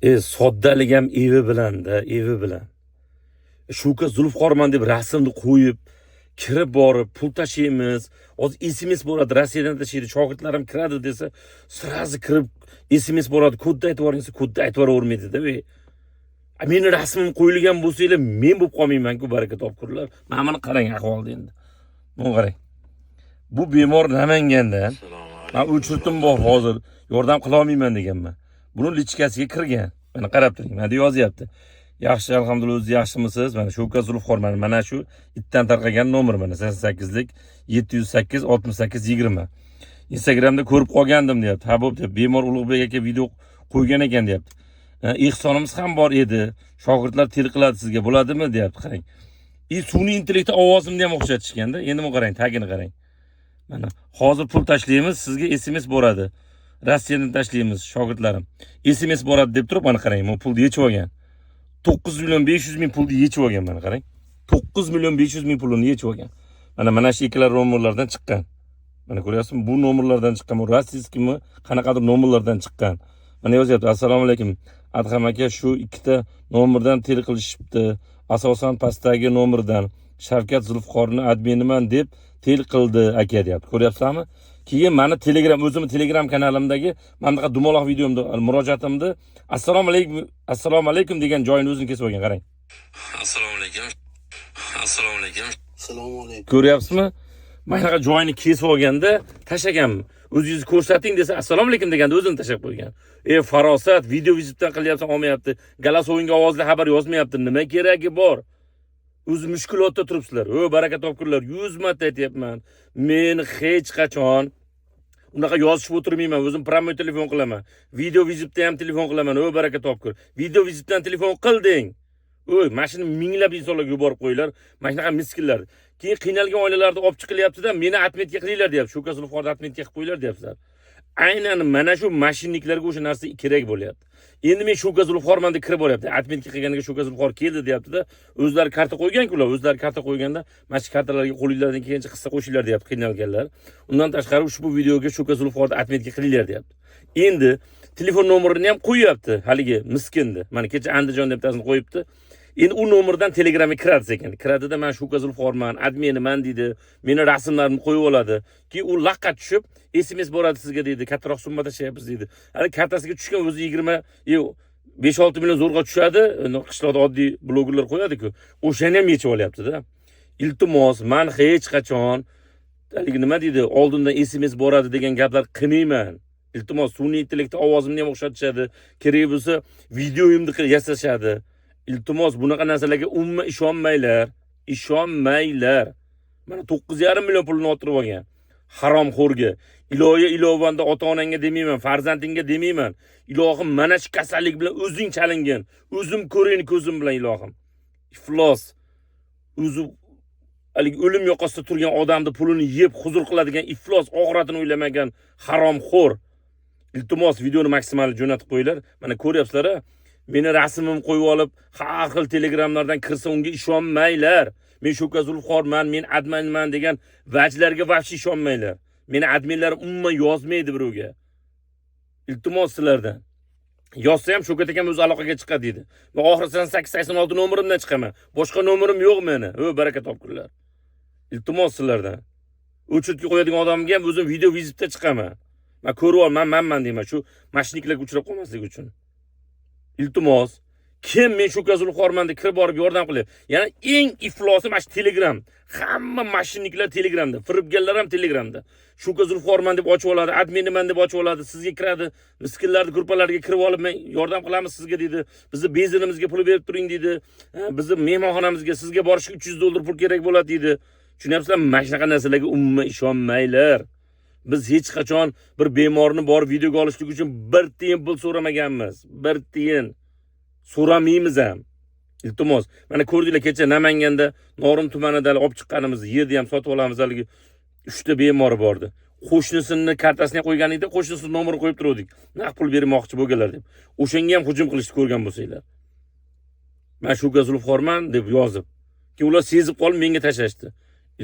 Soddalik ham evi bilanda, evi bilan. Shuka Zulfiqorman deb rasmni qo'yib, kirib borib pul tashlaymiz, hozir SMS bo'ladi, Rossiyadan tashlaydi, shogirdlarim kiradi desa, сразу kirib SMS bo'ladi, kodni aytib yuboring desa, kodni aytib yuboravermaydida. Meni rasmim qo'yilgan bo'lsanglar, men bo'lib qolmayman-ku, baraka topkurlar. Mana buni qarang ahvolni endi. Buni qarang. Bu bemor Namangandan. Man o'chirtim bor hozir, yordam qila olmayman deganman. Buni личка siga kirgan. Mana qarab turing, mana yozyapti. Yaxshi, alhamdulillah, o'zi yaxshimisiz? Mana Shavkat Zulfiqor, mana shu itdan tarqagan nomer, mana 88lik 708 68 20. Instagramda ko'rib qolgandim deyapti. Ha, bo'pti. Bemor Ulug'bek aka video qo'ygan ekan deyapti. Ehsonimiz ham bor edi. Shogirdlar tel qiladi sizga, bo'ladimi deyapti, qarang. И sun'iy intellektda ovozimni ham o'xshatishganda. Endi buni qarang, tagini qarang. Mana hozir pul tashlaymiz, sizga SMS boradi. Rossiyadan tashlaymiz, shogirdlarim. SMS boradi deb turib, mana qarang, bu pulni yechib olgan. 9 million 500 ming pulni yechib olgan, mana qarang. 9 million 500 ming pulini yechib olgan. Mana shu ikkilar nomerlardan chiqqan. Mana ko'ryapsizmi? Bu nomerlardan chiqqan. Bu российский mi, qanaqadir nomerlardan chiqqan. Mana yozyapti: "Assalomu alaykum. Adham aka, shu ikkita nomerdan tel qilishibdi. Asosan pastdagi nomerdan Shavkat Zulfiqorni adminiman deb tel qildi aka" deyapti. Ko'ryapsizlarmi? Keyin mani Telegram, o'zimni Telegram kanalimdagi mana bunaqa dumaloq videomda murojaatimni "Assalomu alaykum, assalomu alaykum" degan joyini o'zini kesib olgan, qarang. Assalomu alaykum. Assalomu alaykum. Assalomu alaykum. Ko'ryapsizmi? Mana shunaqa joyini kesib olganda tashlaganmi? O'zingizni ko'rsating desa, "Assalomu alaykum" deganda o'zini tashlab qo'ygan. E, farosat, video вызов dan qilyapsan, olmayapti. Голосовой ga ovozli xabar yozmayapti. Nima keragi bor? O'zi mushkulotda turibsizlar. O, baraka topkurlar, 100 marta aytyapman. Men hech qachon unaqa yozishib o'tirmayman. O'zim прямой telefon qilaman. Video вызов da ham telefon qilaman. O, baraka topkur. Video вызов dan telefon qilding. O'y, mana shuni minglab insonlarga yuborib qo'yinglar. Mana shunaqa miskinlar. Keyin qiynalgan oilalarni olib chiqilyapti-da, meni отметка qilinglar deyapti. Shu Zulfiqorni отметка qilib qo'yinglar deyapsizlar. Aynan mana shu мошенник larga o'sha narsa kerak bo'lyapti. Endi men Shuka Zulfiqorman deb kirib boryapti. Отметка qilganiga Shuka Zulfiqor keldi deyapti-da, o'zlari karta qo'ygan-ku ular, o'zlari karta qo'yganda mana shu kartalarga qo'linglardan kelgancha hissa qo'shinglar deyapti qiynalganlar. Undan tashqari ushbu videoga Shuka Zulfiqorni отметка qilinglar deyapti. Endi telefon nomerini ham qo'yyapti haligi miskinni. Mana kecha Andijon deb bittasini qo'yibdi. Endi u nomerdan Telegramga kiradi sekin. Kiradida, "Men Shuka Zulfiqorman, adminiman" deydi. Meni rasmlarimni qo'yib oladi. Keyin u laqqa tushib, "SMS boradi sizga" deydi. "Kattaroq summa tashlayapmiz" deydi. Hali kartasiga tushgan o'zi 20, yo'q, 5-6 million zo'rg'a tushadi. Endi qishloqda oddiy blogerlar qo'yadi-ku. O'shani ham yechib olyapti-da. Iltimos, men hech qachon haligi nima deydi, oldindan SMS boradi degan gaplar qilmayman. Iltimos, sun'iy intellektda ovozimni ham o'xshatishadi. Kerak bo'lsa, videoyimni yasashadi. Iltimos, bunaqa narsalarga umuman ishonmanglar. Ishonmanglar. Mana 9,5 million pulini o'tirib olgan. Haromxo'rga. Iloya ilovanda ota-onangga demayman, farzandingga demayman. Ilohim, mana shu kasallik bilan o'zing chalingan. O'zim ko'rayin ko'zim bilan, ilohim. Iflos. O'zi haligi o'lim yoqasida turgan odamni pulini yeb huzur qiladigan iflos, oxiratini o'ylamagan haromxo'r. Iltimos, videoni maksimal jo'natib qo'yinglar. Mana ko'ryapsizlar, a? Meni rasmimni qo'yib olib, har xil Telegramlardan kirsa, unga ishonmanglar. Men Shuka Zulfiqorman, men adminman degan vajlarga вообще ishonmanglar. Meni adminlarim umuman yozmaydi birovga. Iltimos sizlardan. Yozsa ham Shukat akam o'zi aloqaga chiqadi deydi. Men oxiri 886 nomerimdan chiqaman. Boshqa nomerim yo'q meni. O, baraka topkurlar. Iltimos sizlardan. Очередь ga qo'yadigan odamga ham o'zim video вызов da chiqaman. Man ko'rib ol, man manman deyman, shu мошенник larga uchrab qolmaslik uchun. Iltimos, kim men Shuka Zulfiqorman deb kirib borib yordam qilyapti. Yana eng iflosi mana shu Telegram. Hamma мошенник lar Telegramda, firibgarlar ham Telegramda. Shuka Zulfiqorman deb ochib oladi, adminiman deb ochib oladi, sizga kiradi, miskinlarni gruppalarga kirib olib, "Men yordam qilamiz sizga" deydi. "Bizni benzinimizga pul berib turing" deydi. "Bizni mehmonxonamizga sizga borishga 300 dollar pul kerak bo'ladi" deydi. Tushunyapsizlarmi? Mana shunaqa narsalarga umuman ishonmanglar. Biz hech qachon bir bemorni borib videoga olishlik uchun bir tiyin pul so'ramaganmiz. Bir tiyin. So'ramaymiz ham. Iltimos. Mana ko'rdinglar, kecha Namanganda Norin tumanida olib chiqqanimizni, yerni ham sotib olamiz, haligi 3 ta bemori bordi. Qo'shnisini kartasini qo'yganingda qo'shnisini nomerini qo'yib turuvdik. Naqd pul bermoqchi bo'lganlar deb. O'shanga ham hujum qilishni ko'rgan bo'lsanglar. Men Shuka Zulfiqorman deb yozib. Keyin ular sezib qolib menga tashlashdi.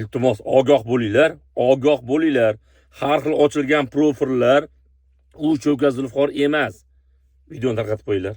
Iltimos, ogoh bo'linglar, ogoh bo'linglar. Har xil ochilgan profillar u Shuka Zulfiqor emas. Videoni tarqatib qo'yinglar.